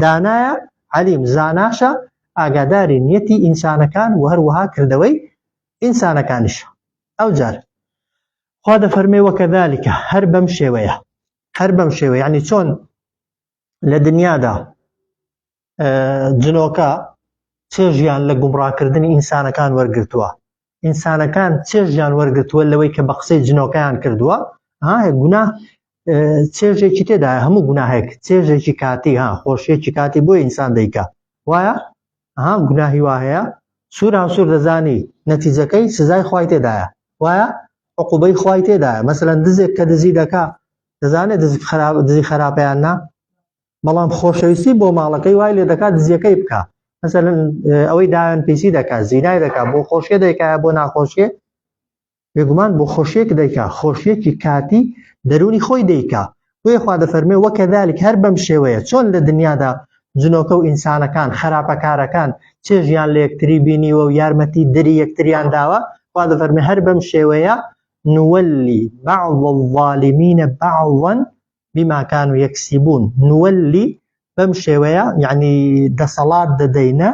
دانایە علیم زاناشە ئاگاداری نیەتی ئینسانەکان و هەروەها کردەوەی ئینسانەکانیشە ئەوجار خوا دەفەرمێ وەکەذالکە هەر بەم شێوەیە هەر بەم شێوە یعنی چۆن لە دنیادا جنۆکە چێژیان لە گومڕاکردنی ئینسانەکان وەرگتووە ئینسانەکان چێژیان وەرگتووە لەوەی کە بە قسەی جنۆکەیان کردووە ها گونا چێژێکی تێدا هەموو گوناهێک چێژێکی کاتی ها خۆشیێکی کاتی بۆ ئینسان دەیکا وایە ها گوناهی وا هەیە سوور هاوسوور دەزانی نەتیجەکەی سزای خوای تێدایە وایە عقوبەی خوای تێدایە مەسەلەن دزێک کە دزی دەکا دەزانێت دزی خراپ دزی خراپەیان نا بەڵام خۆشەویستی بۆ ماڵەکەی وای لێ دەکات دزیەکەی بکە مەسەلەن ئەوەی داوێن پیسی دەکات زینای دەکات بۆ خۆشیە دەیکایە بۆ ناخۆشیە بێگومان بۆ خۆشیەک دەیکا خۆشیەکی کاتی دەروونی خۆی دەیکا بۆیە خوا دەفەرمێ وەکەذالک هەر بەم شێوەیە چۆن لە دنیادا جنۆکە و ئینسانەکان خراپەکارەکان چێژیان لە یەکتری بینیوە و یارمەتی دری یەکتریان داوە خوا دەفەرمێ هەر بەم شێوەیە نولی بعض الظالمین بعضا بما كانوا يكسبون نولی بەم شێوەیە یعنی دەسەڵات دەدەینە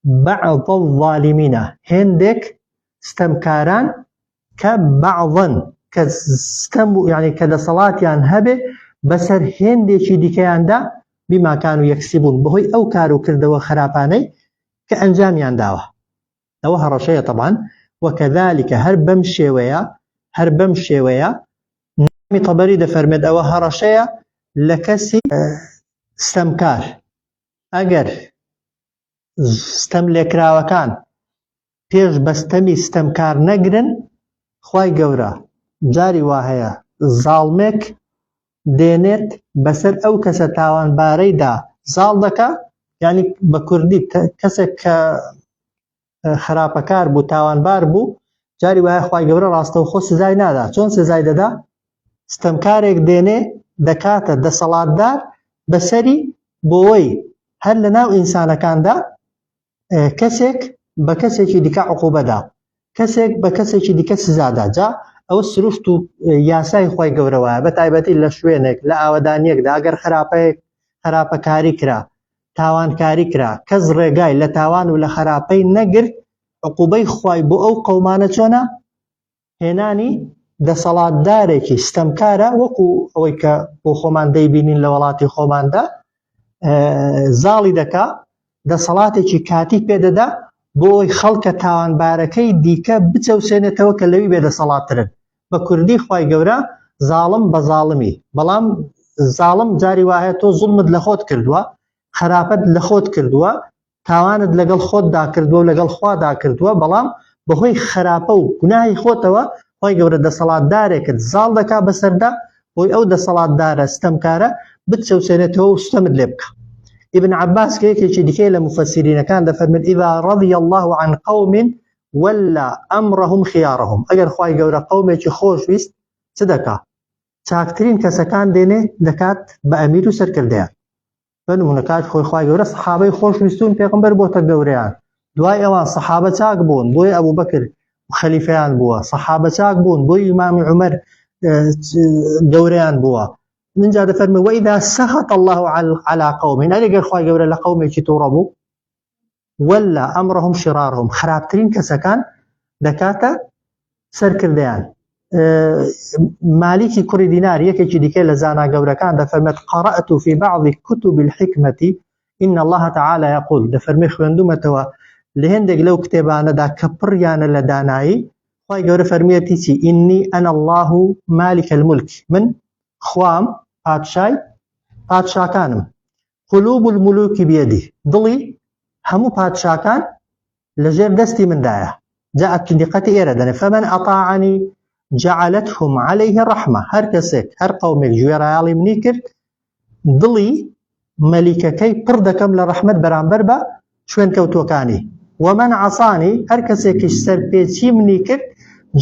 بعض الظالمین هێندێک ستەمکاران کە بعضا کە ستەم و یعنی کە دەسەڵاتیان هەبێ بەسەر هێندێکی دیکەیاندا بما كانوا يكسبون بەهۆی ئەو کار و کردەوە خراپانەی کە ئەنجامیان داوە ئەوە هەڕەشەیە طبعا وكذلك هەر بەم شێوەیە هەر بەم شێوەیە نامی طبری دەفەرمێت ئەوە هەڕەشەیە لە کەسی ستەمکار ئەگەر ستەملێکراوەکان پێش بە ستەمی ستەمکار نەگرن، خوای گەورە جاری وا هەیە زاڵمێک دێنێت بەسەر ئەو کەسە تاوانبارەیدا زاڵ دەکا، یانی بە کوردی کەسێک کە خراپەکار بوو تاوانبار بوو جاری وایە خوای گەورە ڕاستەوخۆ سزای نادا چۆن سزای دەدا؟ ستەمکارێک دێنێ دەکاتە دەسەڵاتدار بەسەری بۆوەی هەر لەناو ئینسانەکاندا کەسێک بە کەسێکی دیکە عقوبەدا کەسێک بە کەسێکی دیکە سزادا جا ئەوە سروشت و یاسای خی گەورە وایە بە تایبەتی لە شوێنێک لە ئاوەدانیەکدا ئەگەر خراپەیەک خراپەکاری کرا تاوانکاری کرا کەس ڕێگای لە تاوان و لە خراپەی نەگرت عقوبەی خوای بۆ ئەو قەومانە چۆنە هێنانی دەسەڵاتدارێکی ستەمکارە وەکو ئەوەی کە بۆ خۆمان دەیبینین لە وڵاتی خۆماندا زاڵی دەکا دەسەڵاتێکی کاتی پێدەدا بۆ ئەوی خەڵکە تاوانبارەکەی دیکە بچەوسێنێتەوە کە لەوی بێدەسەڵاتترن بە کوردی خوای گەورە زاڵم بە زاڵمی بەڵام زاڵم جاری وایە تۆ زوڵمت لە خۆت کردووە خراپەت لە خۆت کردووە تاوانت لەگەڵ خۆتدا کردووە و لەگەڵ خوادا کردووە، بەڵام بەهۆی خراپە و گوناهی خۆتەوە خوای گەورە دەسەڵاتدارێکت زاڵ دەکا بەسەردا بۆی ئەو دەسەڵاتدارە ستەمکارە بتچەوسێنێتەوە و ستەمت لێ بکا. ئیبن عەباس کە یەکێکی دیکەیە لە موفەسیرینەکان دەفەرمێت اذا رضی اللە عن قوم ولى امرهم خیارهم ئەگەر خوای گەورە قەومێکی خۆش ویست چ دەکا؟ چاکترین کەسەکان دێنێ دەکات بە ئەمیر و سەرکردەیان. بە نمونە کات خۆی خوای گەورە سەحابەی خۆش ویستون پێغەمبەر بۆتە گەورەیان دوای ئەوان سەحابە چاک بوون بۆیە ئەبوو بەکر خەلیفەیان بووە سەحابە چاک بوون بۆی ئیمامی عومەر گەورەیان بووە منجا دەفەرمێ وإذا سخط الله على قوم ئەگەر خوای گەورە لە قەومێکی تووڕە بوو ولا أمرهم شرارهم خراپترین کەسەکان دەکاتە سەرکردەیان. مالیکی کوڕی دینار یەکێکی دیکە لە زانا گەورەکان دەفەرمێت قرأت في بعض كتب الحکمة إن الله تعالى يقول دەفەرمێ خوێندومەتەوە لە هێندێک لەو کتێبانەدا کە پڕیانە لە دانایی خوای گەورە فەرمیەتی چی إني أنا الله مالك الملك من خوام پادشای پادشاکانم قلوب الملوك بيدي دڵی هەموو پادشاکان لەژێر دەستی مندایە جا دیقەتی ئێرە دەنێ فمن اطاعنی جعلتهم علیه رحمە هەر کەسێک هەر قەومێک گوێڕایەڵی منی کرد دڵی مەلیکەکەی پڕ دەکەم لە ڕەحمەت بەرامبەر بە شوێنکەوتووەکانی ومن عصانی هەر کەسێکیش سەرپێچی منی کرد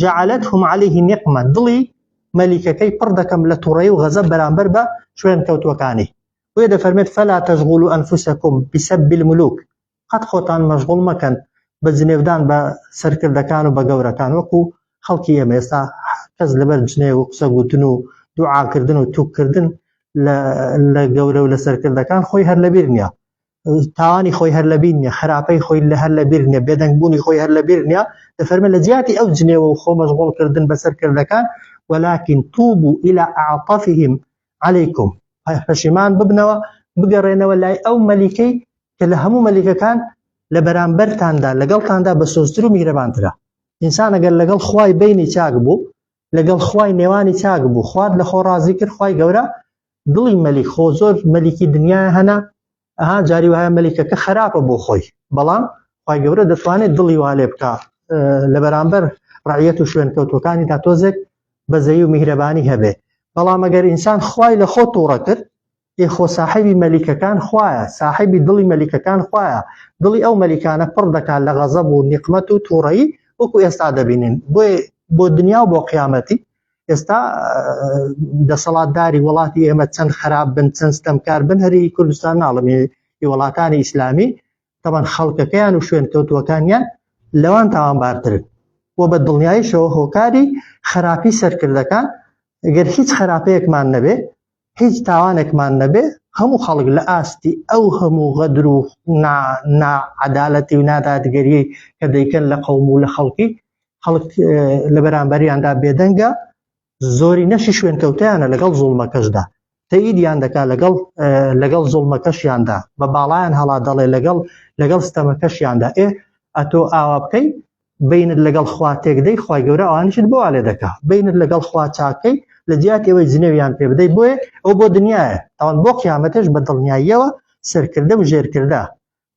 جعلتهم علیه نقمە دڵی مەلیکەکەی پڕ دەکەم لە توڕەیی و غەزەب بەرامبەر بە شوێنکەوتووەکانی بۆیە دەفەرمێت فلا تشغلوا انفسکم بسب الملوک قەت خۆتان مەشغوڵ مەکەن بە جنێودان بە سەرکردەکان و بە گەورەکان وەکو خەڵکی ئێمە ئێستا کەس لەبەر جنێو و قسە گوتن و دوعاکردن و توککردن لە گەورە و لە سەرکردەکان خۆی هەر لەبیر نییە تاوانی خۆی هەر لەبیر نییە خراپەی خۆی لە هەر لەبیر نییە بێدەنگ بوونی خۆی هەر لەبیر نییە دەفەرمە لە جیاتی ئەو جنێوە و خۆ مەشغوڵکردن بە سەرکردەکان ولكن توبوا إلى أعطفهم عليكم پەشیمان ببنەوە بگەڕێنەوە لای ئەو مەلیکەی کە لە هەموو مەلیکەکان لە بەرامبەرتاندا لەگەڵتاندا بە سۆزتر و میهرەبانترە ئینسان ئەگەر لەگەڵ خوای بینی چاک بوو لەگەڵ خوای نێوانی چاک بوو خوات لە خۆ ڕازی کرد خوای گەورە دڵی مەلیک خۆ زۆر مەلیکی دنیا هەنا ئەها جاری وایە مەلیکەکە خراپە بۆ خۆی بەڵام خوای گەورە دەتوانێت دڵی وا لێ بکا لە بەرامبەر ڕعیەت و شوێنکەوتوەکانی تا تۆزێک بەزەیی و میهرەبانی هەبێ بەڵام ئەگەر ئینسان خوای لە خۆ تووڕە کرد ئێ خۆ ساحێبی مەلیکەکان خوایە ساحێبی دڵی مەلیکەکان خوایە دڵی ئەو مەلیکانە پڕ دەکات لە غەزەب و نیقمەت و تووڕەیی وەکو ئێستا دەبینین بۆیە بۆ دنیا و بۆ قیامەتی ئێستا دەسەڵاتداری وڵاتی ئێمە چەند خراپ بن چەند ستەمکار بن هەری کوردستان ناڵم ی وڵاتانی ئیسلامی تەبەن خەڵکەکەیان و شوێن کەوتووەکانیان لەوان تاوانبارترن و بە دڵنیاییشەوە هۆکاری خراپی سەرکردەکان گەر هیچ خراپەیەکمان نەبێ هیچ تاوانێکمان نەبێ هەموو خەڵک لە ئاستی ئەو هەموو غەدر و ناعەدالەتی و نادادگەریەی کە دەیکەن لە قەوم و لە خەڵکی خەڵک لە بەرامبەریاندا بێدەنگە زۆری نەشی شوێنکەوتیانە لەگەڵ زوڵمەکەشدا تەئیدیان دەکا لەگەڵ لەگەڵ زوڵمەکەشیاندا بە باڵایان هەڵا دەڵێ لەگەڵ لەگەڵ ستەمەکەشیاندا ئێ ئەتۆ ئاوا بکەی بینت لەگەڵ خوا تێکدەی خوای گەورە ئەوانیشت بۆ لێ دەکا بینت لەگەڵ خوا چاکەی لە جیاتی ئەوەی جنێویان پێ بدەی بۆیە ئەو بۆ دنیایە تاوان بۆ قیامەتێش بە دڵنیاییەوە سەرکردە و ژێرکردە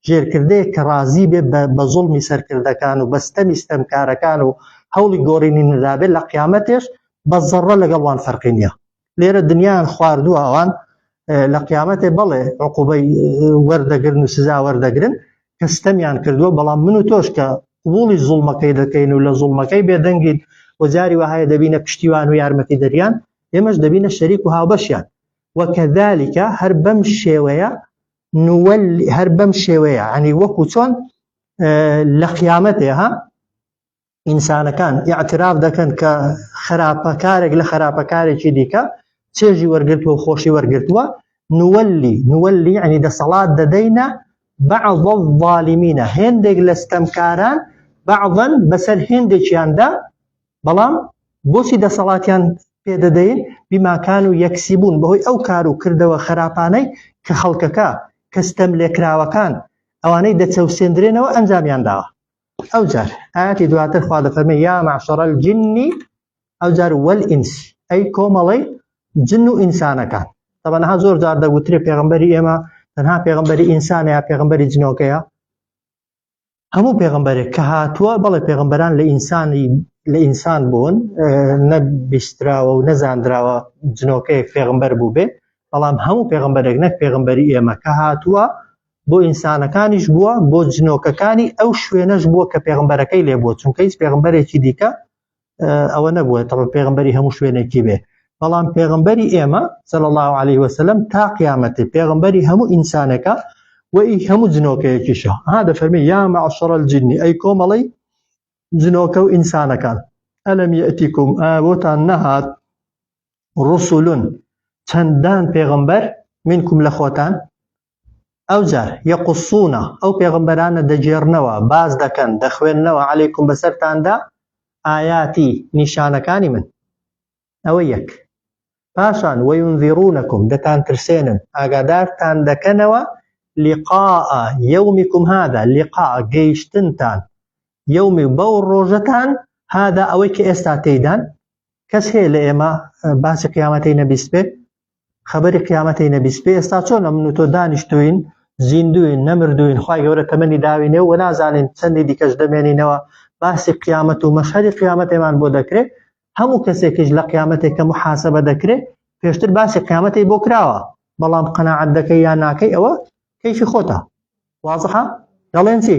ژێرکردەیەک کە ڕازی بێ بە زوڵمی سەرکردەکان و بە ستەمی ستەمکارەکان و هەوڵی گۆڕینی نەدابێت لە قیامەتێش بە زەڕە لەگەڵ وان فەرقی نییە لێرە دنیایان خواردووە ئەوان لە قیامەتێ بەڵێ عقوبەی وەردەگرن و سزا وەردەگرن کە ستەمیان کردووە بەڵام من و تۆش کە قبوڵی زوڵمەکەی دەکەین و لە زوڵمەکەی بێدەنگین و جاری وەهایە دەبینە پشتیوان و یارمەتی دەریان. ئێمەش دەبینە شەریک و هاوبەشیان. وکذلک هەر بەم شێوەیە نولی هەر بەم شێوەیە یعنی وەکو چۆن لە قیامەتێ ها ئینسانەکان ئیعتراف دەکەن کە خراپەکارێک لە خراپەکارێکی دیکە چێژی وەرگرتووە و خۆشی وەرگرتووە نوەلی نوەلی یعنی دەسەڵات دەدەینە بعض الظالمین هێندێک لە ستەمکاران بعضا بەسەر هێندێکیاندا بەڵام بۆچی دەسەڵاتیان پێدەدەین بیماکان و یەکسیبوون بەهۆی ئەو کار و کردەوە خراپانەی کە خەڵکەکە کە ستەم لێکراوەکان ئەوانەی دەچەوسێندرێنەوە ئەنجامیان داوە ئەوجار ئاەتی دواتر خوا دەفەرمێ یا معشر الجن ئەوجار والئینس ئەی کۆمەڵەی جن و ئینسانەکان طبعا ها زۆر جار دەگوترێ پێغەمبەری ئێمە تەنها پێغەمبەری ئینسانە یا پێغەمبەری جنۆکەیە هەموو پێغەمبەرێک کە هاتووە بەڵێ پێغەمبەران لە ئینسانی لە ئینسان بوون نەبیستراوە و نەزاندراوە جنۆکەیەک پێغەمبەر بوو بێ بەڵام هەموو پێغەمبەرێک نەک پێغەمبەری ئێمە کە هاتووە بۆ ئینسانەکانیش بووە بۆ جنۆکەکانی ئەو شوێنەش بووە کە پێغەمبەرەکەی لێ بووە چونکە هیچ پێغەمبەرێکی دیکە ئەوە نەبووە تەڵ پێغەمبەری هەموو شوێنێکی بێ بەڵام پێغەمبەری ئێمە صلی الله علیه وسلم تا قیامەتی پێغەمبەری هەموو ئینسانێکە و ئی هەموو جنۆکەیەکیشە ها دەفەرمی یا معشر الجن ئەی کۆمەڵەی جنۆکە و ئینسانەکان ئەلم یەتیکم بۆتان نەهات ڕسول چەندان پێغەمبەر منکم لە خۆتان ئەوجار یەقصون ئەو پێغەمبەرانە دەگێڕنەوە باس دەکەن دەخوێننەوە عەلەیکم بەسەرتاندا ئایاتی نیشانەکانی من ئەوە یەک پاشان وینذرونکم دەتان ترسێنن ئاگادارتان دەکەنەوە لقاء یومکم هذا لقاء گەیشتنتان یومی بەو ڕۆژەتان هذا ئەوەی کە ئێستا تێیدان کەس هەیە لە ئێمە باسی قیامەتی نەبیست بێ خەبەری قیامەتی نەبیست بێ ئێستا چۆنە من و تۆ دانیشتوین زیندوین نەمردوین خوای گەورە تەمەنی داوینێ و نازانین چەندی دیکەش دەمێنینەوە باسی قیامەت و مەشهەدی قیامەتێمان بۆ دەکرێت هەموو کەسێکیش لە قیامەتێک کە محاسبە دەکرێت پێشتر باسی قیامەتی بۆ کراوە بەڵام قەناعەت دەکەی یا ناکەی ئەوە کەیفی خۆتە وازحە دەڵێن چی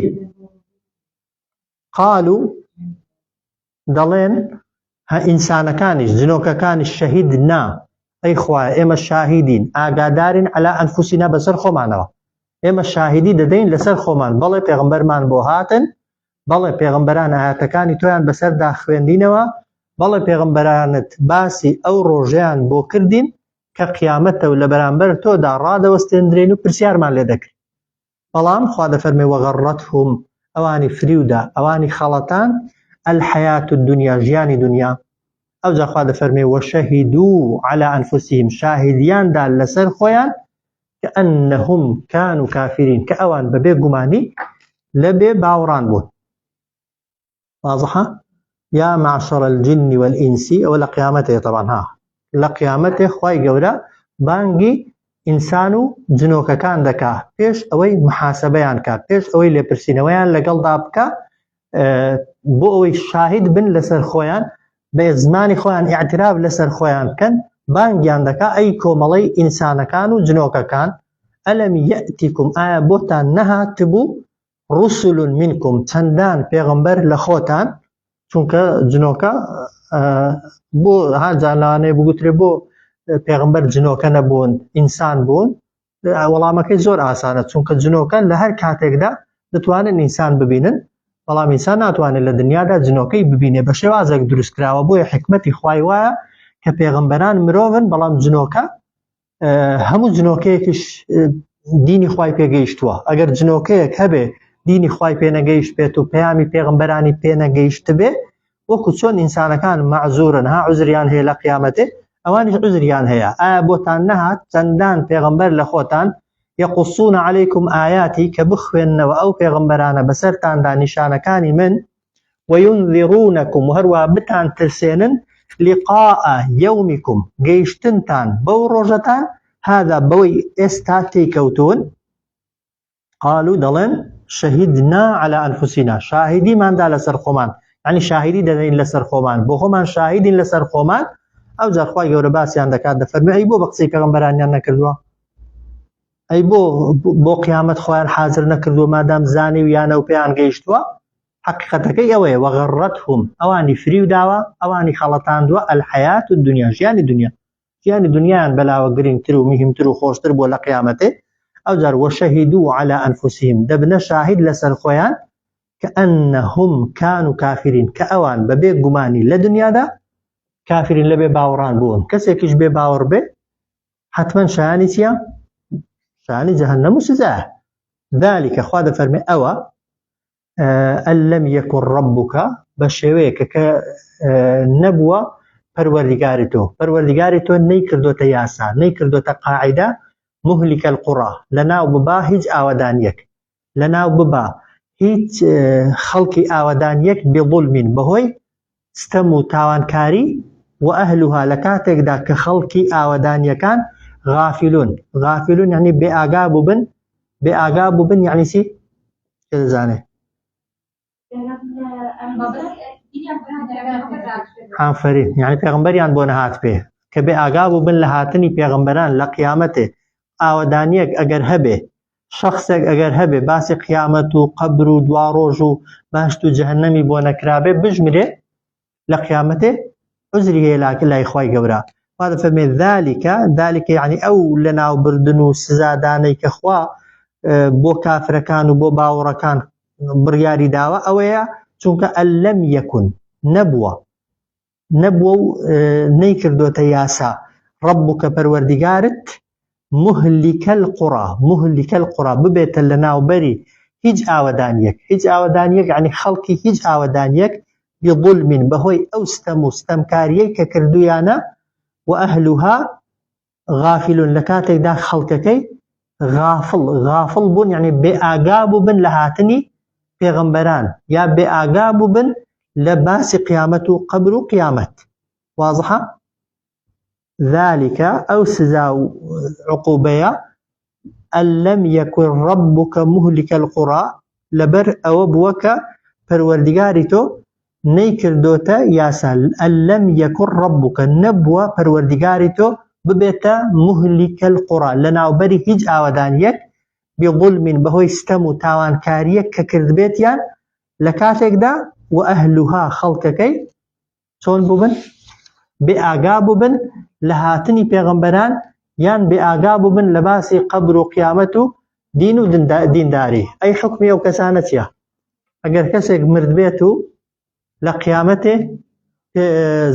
قالوا دەڵێن هە ئینسانەکانیش جنۆکەکانیش شەهید نا ئەی خوایە ئێمە شاهیدین ئاگادارین علا ئەنفوسینا بەسەر خۆمانەوە ئێمە شاهیدی دەدەین لەسەر خۆمان بەڵێ پێغمبەرمان بۆ هاتن بەڵێ پێغمبەران ئاەتەکانی تۆیان بەسەردا خوێندینەوە بەڵێ پێغمبەرانت باسی ئەو ڕۆژەیان بۆ کردین کە قیامەتە و لە بەرامبەر تۆدا ڕادەوەستێندرێن و پرسیارمان لێ دەکرێت بەڵام خوا دەفەرمێ وغرتهم ئەوانی فریودا ئەوانی خەڵەتاند الحیاة الدنیا ژیانی دنیا ئەوجا خوا دەفەرمێ وشهدوا علی انفسهم شاهدیان دا لەسەر خۆیان کە انهم كانوا کافرین کە ئەوان بەبێ گومانی لە بێ باوەڕان بوون واضحە یا معشر الجن والإنس ئەوە لە قیامەتێ طبعا ها لە قیامەتێ خوای گەورە بانگی ئینسان و جنۆکەکان دەکا پێش ئەوەی محاسبەیان کا پێش ئەوەی لێپرسینەوەیان لەگەڵدا بکە بۆ ئەوەی شاهید بن لەسەر خۆیان بە زمانی خۆیان ئاعتراف لەسەر خۆیان بکەن بانگیان دەکا ئەی کۆمەڵەی ئینسانەکان و جنۆکەکان ئەلم یەتیکم ئایا بۆتان نەهاتبوو رسل منکم چەندان پێغەمبەر لە خۆتان چونکە جنۆکە بۆ هاجار لەوانەیە بگوترێ بۆ پێغمبەر جنۆکە نەبوون ئینسان بوون وەڵامەکەی زۆر ئاسانە چونکە جنۆکە لە هەر کاتێکدا دەتوانن ئینسان ببینن بەڵام ئینسان ناتوانێت لە دنیادا جنۆکەی ببینێ بە شێوازێک دروستکراوە بۆیە حکمەتی خوای وایە کە پێغمبەران مرۆڤن بەڵام جنۆکە هەموو جنۆکەیەکیش دینی خوای پێگەیشتووە ئەگەر جنۆکەیەک هەبێ دینی خوای پێنەگەیشت بێت و پەیامی پێغمبەرانی پێنەگەیشت بێ وەکو چۆن ئینسانەکان مەعزورن ها عزریان هەیە لە قیامەتێ ئەوانیش عزریان هەیە ئایا بۆتان نەهات چەندان پێغمبەر لە خۆتان یقصون علیکم ئاياتی کە بخوێننەوە ئەو پێغمبەرانە بەسەرتاندا نیشانەکانی من وینذرونکم و هەروەها بتان ترسێنن لقاء یومکم گەیشتنتان بەو ڕۆژەتان هذا بەوەی ئێستا تێیکەوتوون قالوا دەڵێن شهدنا على انفسنا شاهدیمان دا لەسەر خۆمان یعنی شاهدی دەدەین لەسەر خۆمان بۆ خۆمان شاهدین لەسەر خۆمان ئەو جا خوای گەورە باسیان دەکات دەفەرمێ ئەی بۆ بە قسەی پێغەمبەرانیان نەکردووە ئەی بۆ بۆ قیامەت خۆیان حاضر نەکردووە مادام زانی و یانە و پێیان گەیشتووە حەقیقەتەکەی ئەوەیە وغرتهم ئەوانی فریو داوە ئەوانی خەڵەتاندووە الحیات الدنیا ژیانی دنیا. ژیانی دنیایان بەلاوە گرنگتر و مهمتر و خۆشتر بووە لە قیامەتێ، ئەوجار وشهدوا علی انفسهم دەبنە شاهید لەسەر خۆیان کە انهم کانوا کافرین کە ئەوان بەبێ گومانی لە دنیادا کافرین لە بێ باوەڕان بوون. کەسێکیش بێ باوەڕ بێ حتمما شایانی چییە؟ شایانی جەهەنەم و سزایە. ذلك خوا دەفەرمێ ئەوە ان لم یکن ربک بە شێوەیەکە کە نەبووە پەروەردیگاری تۆ پەروەردیگاری تۆ نەیکردۆتە یاسا نەیکردۆتە قاعدە مهلک القرى لەناو ببا هیچ ئاوەدانیەک لەناو ببا هیچ خەڵکی ئاوەدانیەک بظلم بەهۆی ستەم و تاوانکاری وأهلها لە کاتێکدا کە خەڵکی ئاوەدانیەکان غافلون غافلون یعنی بێ ئاگا بووبن بێ ئاگا بووبن یعنی چی کێ دەزانێ؟ ئافەرین یعنی پێغمبەریان بۆ نەهات پێ کە بێ ئاگا بوو بن لە هاتنی پێغمبەران لە قیامەتێ ئاوەدانیەک ئەگەر هەبێ شخصێک ئەگەر هەبێ باسی قیامەت و قەبر و دواڕۆژ و بەهشت و جەهەنەمی بۆ نەکرابێ بژمرێ لە قیامەتێ عوزری هەیە لاکە لای خوای گەورە خوا دەفەرمێ ذلك ذلك یعنی ئەو لەناوبردن و سزادانەی کە خوا بۆ کافرەکان و بۆ باوەڕەکان بڕیاری داوە ئەوەیە چونکە ئەلەم یەکون نەبووە نەبووە و نەیکردۆتە یاسا ڕەبوکە پەروەردیگارت مهلک القرى مهلک القرى ببێتە لەناوبەری هیچ ئاوەدانیەک هیچ ئاوەدانیەک یعنی خەڵکی هیچ ئاوەدانیەک بظلم بەهۆی ئەو ستەم و ستەمکاریەی کە کردویانە وأهلها غافلون لە کاتێکدا خەڵکەکەی غافڵ غافڵ بوون یعنی بێ ئاگا بووبن لە هاتنی پێغەمبەران یا بێ ئاگا بووبن لە باسی قیامەت و قەبر و قیامەت وازحە ذلك ئەو سزا و عقوبەیە أن لم يكن ربك مهلك القرى لەبەر ئەوە بووە کە پەروەردگاری تۆ نەیکردۆتە یاسا أن لم يكن ربك نەبووە پەروەردگاری تۆ ببێتە مهلك القرى لەناوبەری هیچ ئاوەدانیەک بظلم بەهۆی ستەم و تاوانکاریەک کە کردبێتیان لە کاتێکدا وأهلها خەڵکەکەی چۆن بووبن؟ بێ ئاگا بووبن لە هاتنی پێغەمبەران یان بێ ئاگا بووبن لە باسی قەبر و قیامەت و دین و دینداری. ئەی حوکمی ئەو کەسانە چییە؟ ئەگەر کەسێک مردبێت و لە قیامەتێ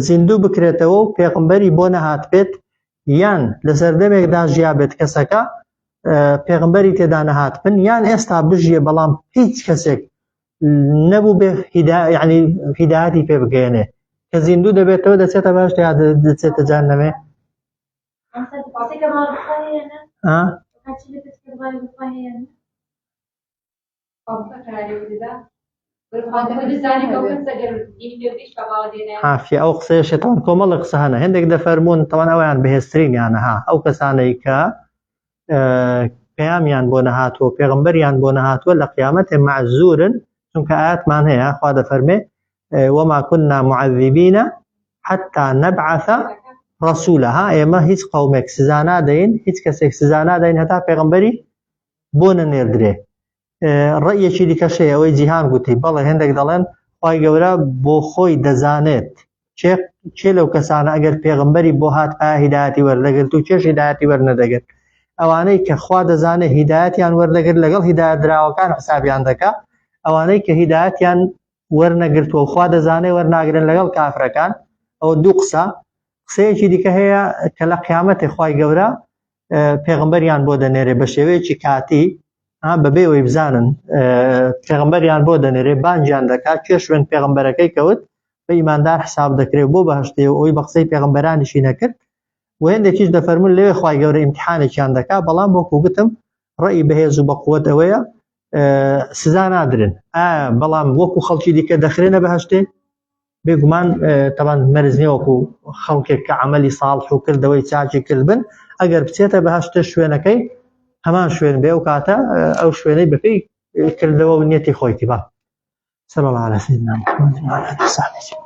زیندوو بکرێتەوە و پێغمبەری بۆ نەهاتبێت یان لە سەردەمێکدا ژیابێت کەسەکە پێغمبەری تێدا نەهاتبن یان ئێستا بژیە بەڵام هیچ کەسێک نەبوو بێ یعنی هیدایەتی پێ بگەیەنێ کە زیندوو دەبێتەوە دەچێتە باشت یا دەچێتە جانەمێ عافیە ئەو قسەیە شێتان کۆمەڵە قسە هەنە هەندێک دەفەرمونون تەوان ئەویان بەهێزترین یانەها ئەو کەسانەی کە پەیامیان بۆ نەهاتووە پێغمبەریان بۆ نەهاتووە لە قیامەتێ مەعزورن چونکە ئاەتمان هەیە خوا دەفەرمێ وما كنا معذبین حتى نبعث رسولا ها ئێمە هیچ قومێک سزا نادەین هیچ کەسێک سزا نادەین هەتا پێغمبەری بۆ نەنێردرێ ڕێیەکی دیکەش هەیە ئەوەی جیهان گوتی بەڵێ هێندێک دەڵێن خوای گەورە بۆ خۆی دەزانێت کێ کێ لەو کەسانە ئەگەر پێغمبەری بۆ هات ئایا هیدایەتی وەردەگرت و کێش هیدایەتی وەرنەدەگرت ئەوانەی کە خوا دەزانێت هیدایەتیان وەردەگرت لەگەڵ هیدایەت دراوەکان حسابیان دەکا ئەوانەی کە هیدایەتیان وەرنەگرتووە و خوا دەزانێت وەرناگرن لەگەڵ کافرەکان ئەوە دوو قسە قسەیەکی دیکە هەیە کە لە قیامەتی خوای گەورە پێغمبەریان بۆ دەنێرێ بە شێوەیەکی کاتی بەبێ ئەوەی بزانن پێغمبەریان بۆ دەنێرێ بانگیان دەکات کێ شوێن پێغمبەرەکەی کەوت بە ئیماندار حساب دەکرێت بۆ بەهشتێ و ئەوی بە قسەی پێغمبەرانیشی نەکرد و هێندێکیش دەفەرمون لەوێ خوای گەورە ئیمتحانێکیان دەکا بەڵام وەکو گوتم ڕێی بەهێز و بەقوەت ئەوەیە سزا نادرن بەڵام وەکو خەڵکی دیکە دەخرێنە بەهشتێ بێگومان تەبان مەرج نییە وەکو خەڵکێک کە عەمەلی ساڵح و کردەوەی چاکی کردبن ئەگەر بچێتە بەهەشتە شوێنەکەی هەمان شوێن بێ ئەو کاتە ئەو شوێنەی بەپێی کردەوە و نیەتی خۆیتی با صلى الله على سيدنا محمد وعلى اله وصحبه اجمعين.